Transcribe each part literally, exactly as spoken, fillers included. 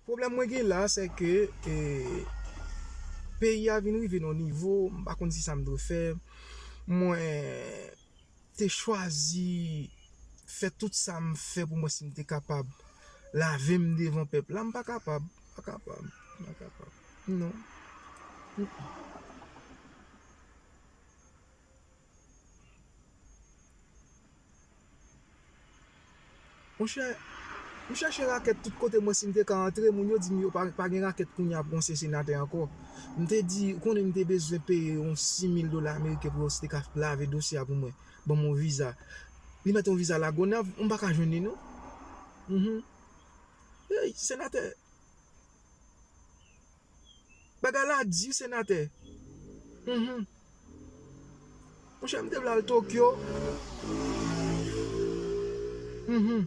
Pwoblèm mwen gen la, se ke, e, peyi a vin rive nan yon nivo, m pa konn si sa m dwe fè. Mwen te chwazi fè tout sa m fè pou mwen si m te kapab lave m devan pèp la, m pa kapab, m pa kapab, m pa kapab. Non. Mm-mm. Monchè, m chache rakèt tout kote mwen si m te ka antre, moun yo di m yo pa, pa gen rakèt kounye a pou ansyen senatè ankò. M te di, ou konnen m te bezwen peye yon sis mil dola ameriken pou yo te ka lave dosye a pou mwen, ban m yon viza. Li mete yon viza Lagonav, m pa ka jwenn li non. Mhm. Hey, senatè. Bagay la di, senatè. Mhm. Monchè, m te vle al Tokyo. Mhm.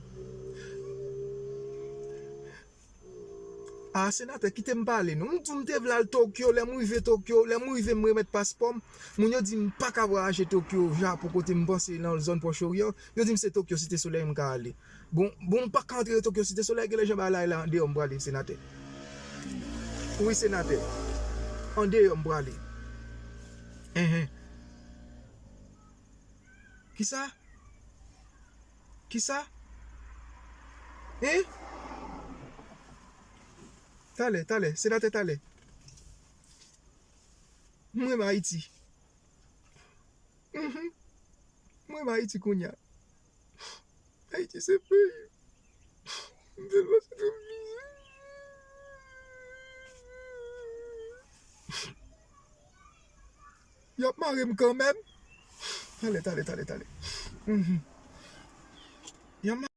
A, senatè, kite m pale non. M di w m te vle al Tokyo, lè m rive Tokyo, lè m rive m remèt paspò m, moun yo di m pa ka vwayaje Tokyo, Japon, kote m panse nan zòn Pwòch Oryan, yo di m se Tokyo, Site Solèy m ka ale. Bon, bon, m pa ka antre Tokyo Site Solèy, genlè jan bagay la ye la, andeyò m prale, senatè. Wi, senatè. Andeyò m prale. Enhen. Kisa? Kisa? Hein? Talè, talè, senatè, talè. M renmen Ayiti. Mhm. M renmen Ayiti kounye a. Ayiti se peyi m. M fè l pase twòp mizè. Y ap mare m kanmenm. Talè, talè, talè, talè. Mhm. Y ap